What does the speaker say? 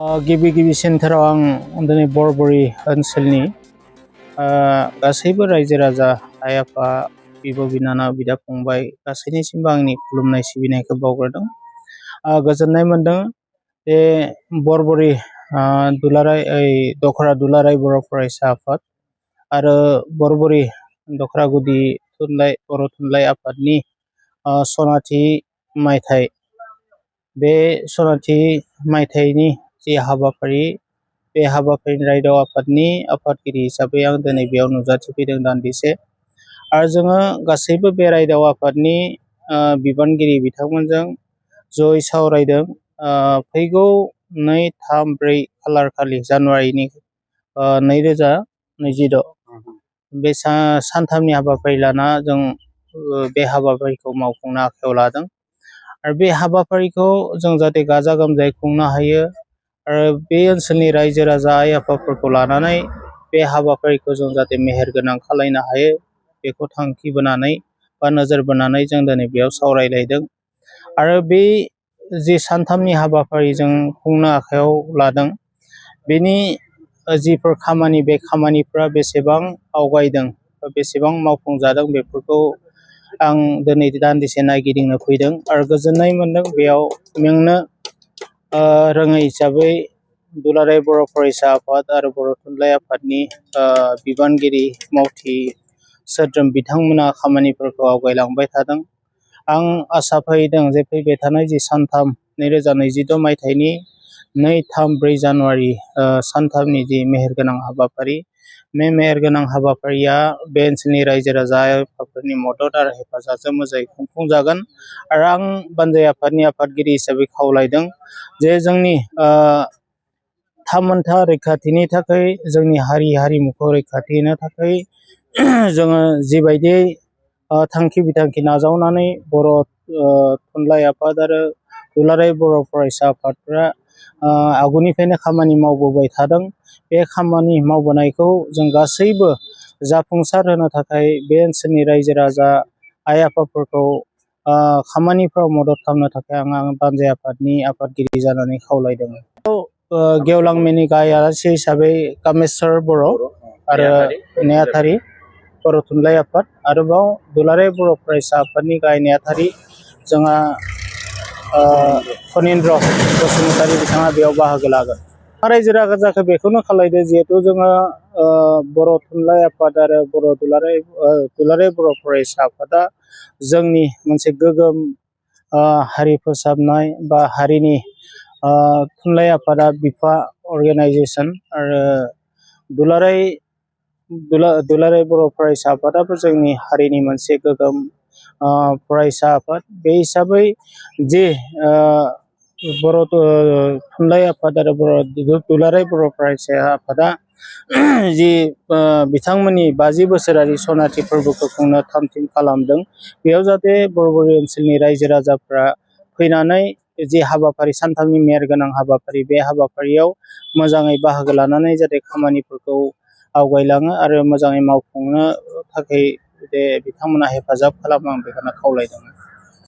गिबि सेन्टाराव आं दिनै बरबरि ओनसोलनि गासैबो रायजो राजा आइ आफा बिब' बिनानाव बिदा फंबाय गासैनिसिमबो आंनि खुलुमनाय सिबिनायखौ बावग्रोदों। गोजोननाय मोनदों बे बरबरि दुलाराय दखरा दुलाराय बर' फरायसा आफाद आरो बरबरि दखरा गुदि बर' थुनलाइ आफादनि सनाथि मायथाइ बे सनाथि मायथाइनि जि हाबाफारि बे हाबाफारिनि रायदाव आफादनि आफादगिरि हिसाबै आं दिनै बेयाव नुजाथिफैदों दान्दिसे। आरो जोङो गासैबो बे रायदाव आफादनि बिबानगिरि बिथांमोनजों जयै सावरायदों फैगौ 2, 3, 4 खालार खालि जानुवारिनि 2026 बे सानथामनि हाबाफारि लाना जों बे हाबाफारिखौ मावफुंनो आखायाव लादों। आरो बे हाबाफारिखौ जों जाहाथे गाजा गोमजायै खुंनो हायो आरो बे ओनसोलनि रायजो राजा आइ आफाफोरखौ लानानै बे हाबाफारिखौ जों जाहाथे मेहेरगोनां खालामनो हायो बेखौ थांखि बोनानै बा नोजोर बोनानै जों दिनै बेयाव सावरायलायदों। आरो बे जि सानथामनि हाबाफारि जों खुंनो आखायाव लादों बेनि जिफोर खामानि बे खामानिफ्रा बेसेबां आवगायदों बा बेसेबां मावफुंजादों बेफोरखौ आं दिनै दान्दिसे नायगिदिंनो फैदों आरो गोजोननाय मोनदों। बेयाव मेंनो रोङै हिसाबै दुलाराय बर' फरायसा आफाद आरो बर' थुनलाइ आफादनि बिबानगिरि मावथि सोद्रोम बिथांमोना खामानिफोरखौ आवगायलांबाय थादों। आं आसा फारिदों जे फैबाय थानाय जि सानथाम 2026 मायथाइनि 2, 3, 4 जानुवारि सानथामनि जि मेहेरगोनां हाबाफारि बे मेहेरगोनां हाबाफारिया बे ओनसोलनि रायजो राजा आफादफोरनि मदद आरो हेफाजाबजों मोजाङै खुंफुंजागोन। आरो आं बानजाय आफादनि आफादगिरि हिसाबै खावलायदों जे जोंनि थामोनथा रैखाथिनि थाखाय जोंनि हारिमुखौ रैखाथि होनो थाखाय जोङो जिबायदियै थांखि बिथांखि नाजावनानै बर' थुनलाइ आफाद आरो दुलाराय बर' फरायसा आफादफ्रा आगुनिफ्रायनो खामानि मावबोबाय थादों। बे खामानि मावबोनायखौ जों गासैबो जाफुंसार होनो थाखाय बे ओनसोलनि रायजो राजा आइ आफाफोरखौ खामानिफ्राव मदद खालामनो थाखाय आं बानजाय आफादनि आफादगिरि जानानै खावलायदों। गेवलां मेलनि गाहाय आलासि हिसाबै कामेस्वर बर' आरो नेहाथारि बर' थुनलाइ आफाद आरोबाव दुलाराय बर' फरायसा आफादनि गाहाय नेहाथारि जोंहा फनिन्द्र बसुमतारी बिथाङा बेयाव बाहागो लागोन। रायजो राजाखौ बेखौनो खावलायदो जिहेथु जोङो बर' थुनलाइ आफाद आरो दुलाराय बर' फरायसा आफादा जोंनि मोनसे गोग्गोम हारि फोसाबनाय बा हारिनि थुनलाइ आफादा बिफा अर्गेनाइजेसन आरो दुलाराय बर' फरायसा आफादाबो जोंनि हारिनि मोनसे गोग्गोम फरायसा आफाद। बे हिसाबै जे बर' थुनलाइ आफाद आरो दुलाराय बर' फरायसा आफादा जि बिथांमोननि 50 बोसोरारि सनाथि फोरबोखौ खुंनो थाम थिम खालामदों बेयाव जाहाथे बरबरि ओनसोलनि रायजो राजाफ्रा फैनानै जि हाबाफारि सानथामनि मेहेरगोनां हाबाफारि बे हाबाफारियाव मोजाङै बाहागो लानानै जाहाथे खामानिफोरखौ आवगायलाङो आरो मोजाङै मावफुंनो थाखाय बिथांमोना हेफाजाब खालामो आं बेखौनो खावलायदों।